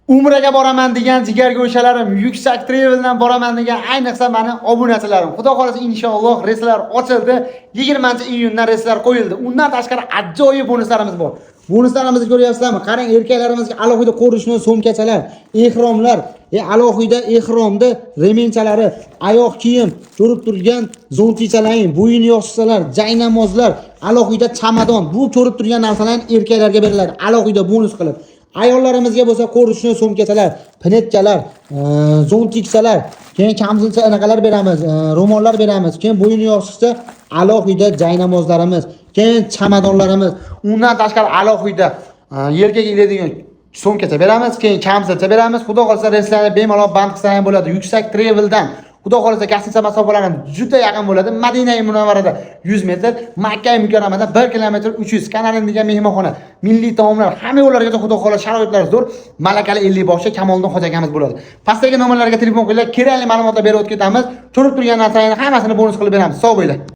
Umraga boraman degan jigar go'shalarim, Yuksak Traveldan boraman degan ayniqsa mani obunachilarim. Xudo xolasa, inshaalloh, reyslar ochildi. 20-iyundan reyslar qo'yildi. Undan tashqari ajoyib bonuslarimiz bor. Bonuslarimizni ko'ryapsizlarmi? Qarang, erkaklarimizga alohida ko'rishni sumkachalar, ehromlar, alohida ehromda ремень chalari, oyoq kiyim, ko'rib turgan зонтик chalaring, bo'yin yostiqchalar, jaynamozlar, alohida chamadon. Bu ko'rib turgan narsalar erkaklarga beriladi alohida bonus qilib. Ayollarimizga bo'lsa ko'rishni sumkachalar, пинетка lar, зонтик chalar, keyin kamzilcha anaqalar beramiz, ro'mollar beramiz, keyin bo'yin yostiqcha, alohida jaynamozlarimiz, keyin chamadonlarimiz, undan tashqari alohida yelkaga iladigan sumkacha beramiz, keyin kamzilcha beramiz. Xudo xohlasa, reyslarni bemalol band qilsa ham bo'ladi. Yuksak Traveldan Xudo xohlasa, гостиница masofalari juda yaqin bo'ladi. Madina Munavvarada 100 metr, Makka Mukarramada 1 kilometr 300, Kanarin degan mehmonxona, milliy taomlar, hamma yo'llargacha, Xudo xohlasa, sharoitlar zo'r. Malakali 50 boshchi Kamoliddin hoji akamiz bo'ladi. Pastdagi nomerlarga telefon qilinglar, kerakli ma'lumotlar berib o'tib ketamiz. Ko'rib turgan narsalarni hammasini bonus qilib beramiz. Sog' bo'linglar.